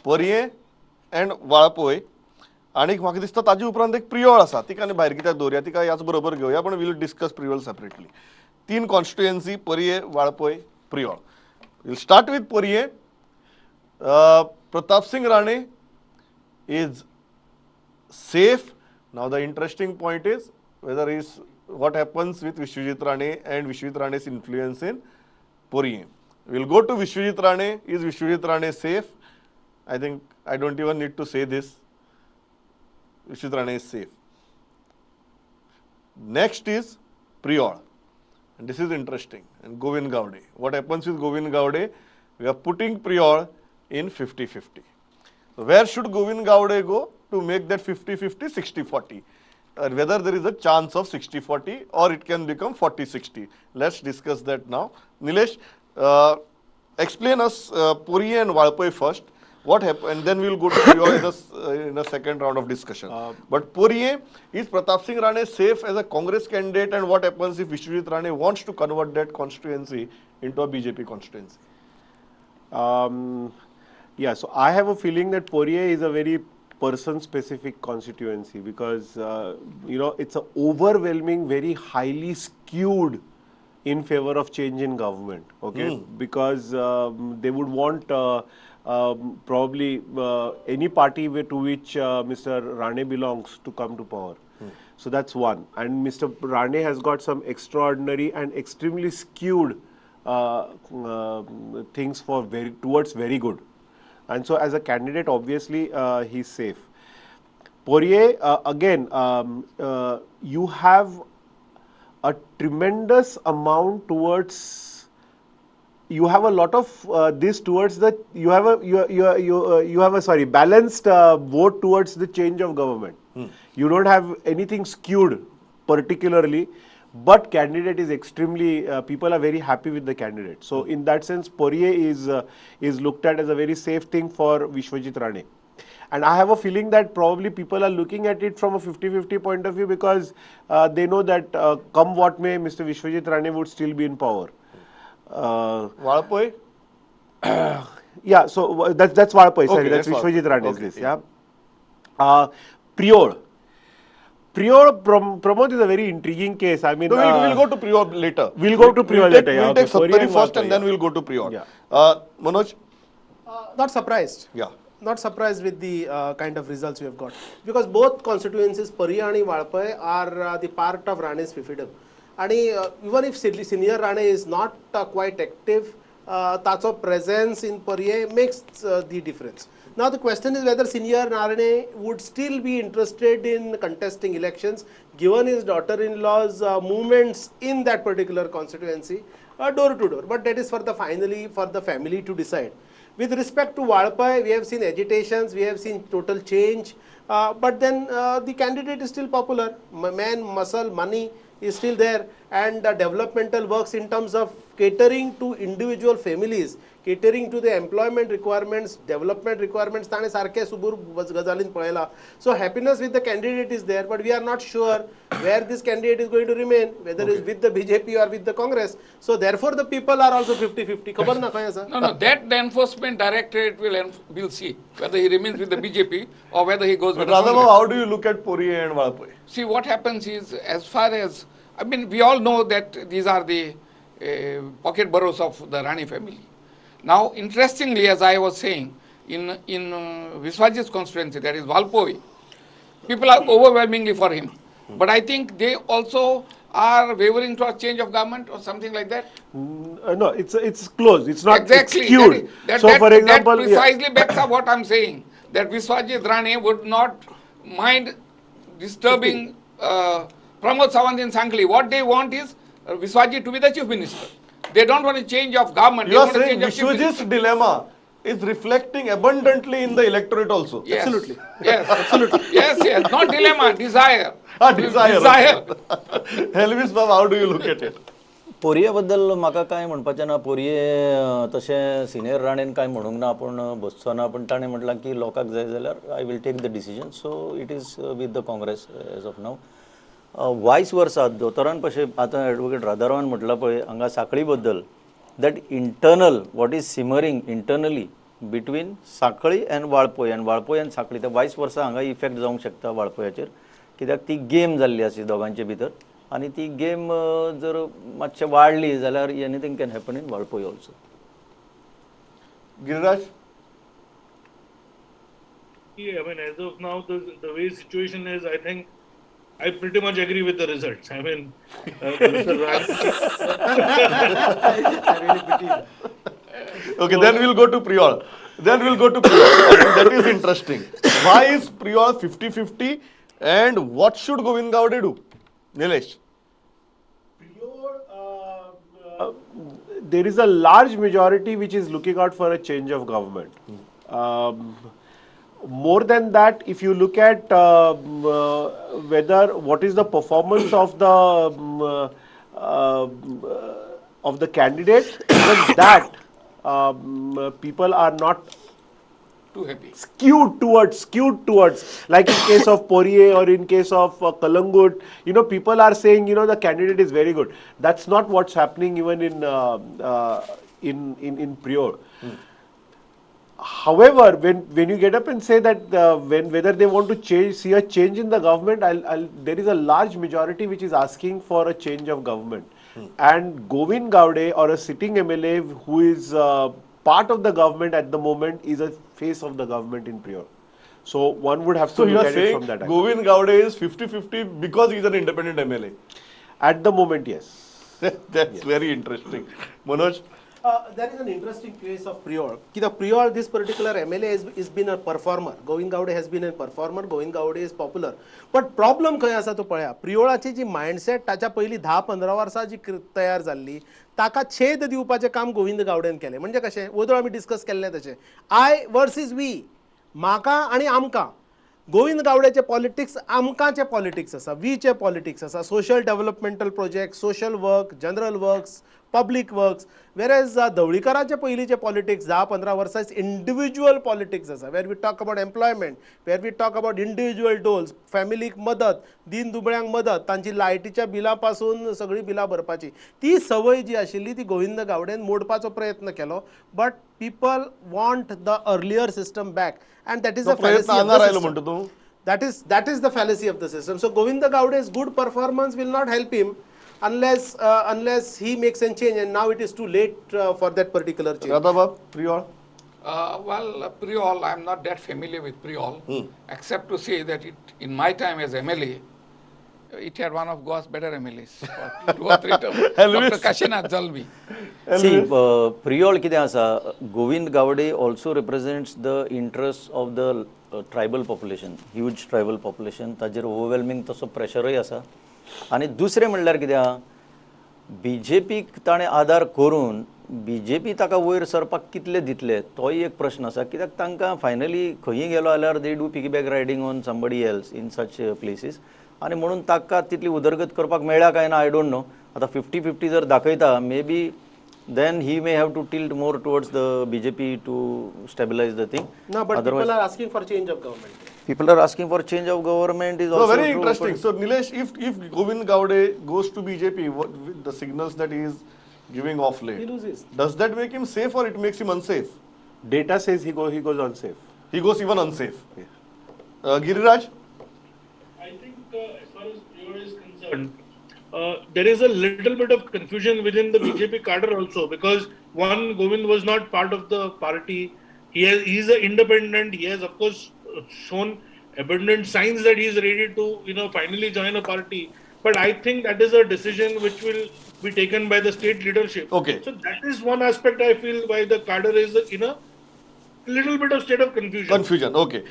Poriem and Valpoi आनीक म्हाका दिसता ताजे उपरांत एक प्रियोळ आसा, तिका आनी भायर कित्याक दवरया, तिका ह्याच बरोबर घेवया, पण we'll discuss Priol separately. तीन constituency, Poriem, Valpoi, Priol. We'll start with Poriem. Pratapsingh Rane is safe. Now the interesting point is whether is what happens with Vishwajit Rane and Vishwajit Rane's influence in Poriem. We'll go to Vishwajit Rane. Is Vishwajit Rane safe? I think I don't even need to say this. Vishwajit Rane is safe. Next is Priol. And this is interesting. And Govind Gaude. What happens with Govind Gaude? We are putting Priol in 50-50. So where should Govind Gaude go to make that 50-50, 60-40? Whether there is a chance of 60-40 or it can become 40-60. Let's discuss that now. Nilesh, explain us Poriem and Valpoi first. What happened, and then we will go to Priol in a second round of discussion. But Poriem, is Pratap Singh Rane safe as a Congress candidate, and what happens if Vishwajit Rane wants to convert that constituency into a BJP constituency? Yeah, so I have a feeling that Poriem is a very person-specific constituency because it's a overwhelming, very highly skewed in favor of change in government. Okay, because they would want probably any party to which Mr. Rane belongs to come to power. So that's one. And Mr. Rane has got some extraordinary and extremely skewed things for very towards very good. And so as a candidate, obviously, he's safe. Poriem, again, you have a tremendous amount towards, you have a lot of this towards the, you have a, you have a, sorry, balanced vote towards the change of government. You don't have anything skewed particularly, but candidate is extremely, people are very happy with the candidate. So in that sense, Poriem is looked at as a very safe thing for Vishwajit Rane. And I have a feeling that probably people are looking at it from a 50-50 point of view because they know that come what may, Mr. Vishwajit Rane would still be in power. Valpoi? Yeah, so that's Valpoi, sorry, Okay, that's that's Vishwajit Valpoi. Rane's list, yeah. Priol. Priol, Pramod is a very intriguing case. I mean, No, we'll go to Priol later. We'll go to Priol later, yeah, We'll okay. take Sattari Poriem and first Valpoi, and then yeah. we'll go to Priol. Yeah. Manoj? Not surprised. Yeah. Not surprised with the kind of results we have got. Because both constituencies, Poriem and Valpoi, are the part of Rane's fiefdom. And even if senior Rane is not quite active, ताचो presence in Poriem makes the difference. Now the question is whether senior Rane would still be interested in contesting elections given his daughter-in-law's movements in that particular constituency, door to door. But that is for the finally for the family to decide. With respect to Valpoi, we have seen agitations, we have seen total change, but then the candidate is still popular. Man, muscle, money is still there, and the developmental works in terms of catering to individual families, catering to the employment requirements, development requirements, ताणें सारकें सुबूर गजालीन पळयला. So happiness with the candidate is there, but we are not sure where this candidate is going to remain, whether it's with the BJP or with the Congress. So therefore the people are also 50-50. खबर ना खंय आसा? No, that the enforcement directorate will see whether he remains with the BJP or whether he goes But with the Radha, Congress. How do you look at Poriem and Valpoi? See, what happens is, as far as, I mean, we all know that these are the pocket boroughs of the Rane family. Now, interestingly, as I was saying, in Vishwajit's constituency, that is Valpoi, people are overwhelmingly for him. But I think they also are wavering towards change of government or something like that. No, it's close. It's not Exactly. skewed. That, So, that, for that example, yeah. precisely backs up what I'm saying, that Vishwajit Rane would not mind disturbing Pramod Sawant in Sankhali. What they want is Vishwajit to be the chief minister. They don't want a change of government. You They are want a saying change of chief Vishwajit's minister. Dilemma is reflecting abundantly in the electorate also. Yes. Absolutely. Yes. Absolutely. Yes. Not dilemma, desire. Ah, desire. Desire. Elvis Bab, how do you look at it? पोरये बद्दल म्हाका कांय म्हणपाचें ना. पोरये तशें senior राणेन कांय म्हणूंक ना, आपूण बसचो ना, पूण ताणें म्हटलां की लोकांक जाय जाल्यार I will take the decision. So it is with the Congress as of now. Vice versa, दोतोरान कशें आतां एडवोकेट राधारावान म्हटलां पळय हांगा साखळी बद्दल, that internal what is simmering internally. between Sanquelim and Valpoi and Valpoi and Sanquelim. ते voice वर्सा हांगा इफेक्ट जावंक शकता वाळपयाचेर, कित्याक ती गेम जाल्ली आसा दोगांचे भितर आनी ती गेम जर मातशें वाडली जाल्यार anything can happen in Valpoi also. Giriraj? I mean, as of now, the way situation is, I think I pretty much agree with the results. I mean, Mr. Rane. I really pity him. Okay, then we'll go to Priol. Then we'll go to Priol. I think that is interesting. Why is Priol 50-50 and what should Govind Gaude do? Nilesh. Priol, there is a large majority which is looking out for a change of government. More than that, if you look at whether what is the performance of the candidate, even that people are not too happy, skewed towards, like in case of Poriem or in case of Calangute, you know, people are saying, you know, the candidate is very good. That's not what's happening even in Priol. However, when you get up and say that whether they want to change, see a change in the government, there is a large majority which is asking for a change of government. And Govind Gaude or a sitting MLA who is part of the government at the moment is a face of the government in Priol. So one would have to look at it from that angle. Govind Gaude is 50-50 because he is an independent MLA. At the moment, yes. That's very interesting. Manoj? There is an interesting case of Priol. The Priol, this particular MLA is been a performer. Govind Gaude has been a performer. Govind Gaude is popular. But problem खंय आसा तो पळया. प्रियोळाची जी mindset ताच्या पयलीं 10-15 वर्सां जी तयार जाल्ली ताका छेद दिवपाचें काम गोविंद गावडेन केलें. म्हणजे कशें वोदोळ आमी डिस्कस केल्लें तशें I versus we, म्हाका आनी आमकां. गोविंद गावडेचे पॉलिटिक्स आमकांचे पॉलिटिक्स आसा, वीचे पॉलिटिक्स आसा, social developmental project, social work, general works, public works. Whereas धवळीकराचे पयलींचे पॉलिटिक्स 10-15 वर्सां इंडिव्हिज्युअल पॉलिटिक्स आसा, where we talk about employment, where we talk about individual doles, फॅमिलीक मदत, दीन दुबळ्यांक मदत, तांची लायटीच्या बिलां पासून सगळीं बिलां भरपाची ती संवय जी आशिल्ली ती गोविंद गावडेन मोडपाचो प्रयत्न केलो. But people want the earlier system back and that is a fallacy of the system. That is the fallacy of the system. So Govinda Gaude's good performance will not help him unless he makes a change, and now it is too late for that particular change. Radhabab, Priol? Well, Priol, I am not that familiar with Priol, except to say that it, in my time as MLA, it had one of Goa's better MLAs for 2 or 3 terms. Dr. Kashinath Jalvi. See, Priol कितें आसा, Govind Gaude also represents the interests of the tribal population, huge tribal population. ताजेर overwhelming तसो प्रेशरूय आसा. आनी दुसरें म्हणल्यार कितें आहा, बीजेपीक ताणें आदार करून बीजेपी ताका वयर सरपाक कितले दितले तोय एक प्रश्न आसा. कित्याक तांकां फायनली खंयी गेलो जाल्यार they do piggyback riding on somebody else in such places, आनी म्हणून ताका तितली उदरगत करपाक मेळ्ळ्या काय ना I don't know. आतां 50-50 जर दाखयता maybe then he may have to tilt more towards the BJP to stabilize the thing. No, but otherwise, people are asking for change of government. People are asking for change of government is also very true, interesting. So Nilesh, if Govind Gaude goes to BJP, what with the signals that he is giving off late, he loses. Does that make him safe or it makes him unsafe? Data says he goes unsafe. He goes even unsafe. Yeah. Giriraj? I think as far as Priol is concerned, there is a little bit of confusion within the BJP cadre also, because one, Govind was not part of the party. He is an independent. He has of course shown abundant signs that he is ready to, you know, finally join a party. But I think that is a decision which will be taken by the state leadership. Okay. So that is one aspect I feel why the cadre is in a little bit of state of confusion. Confusion. Okay.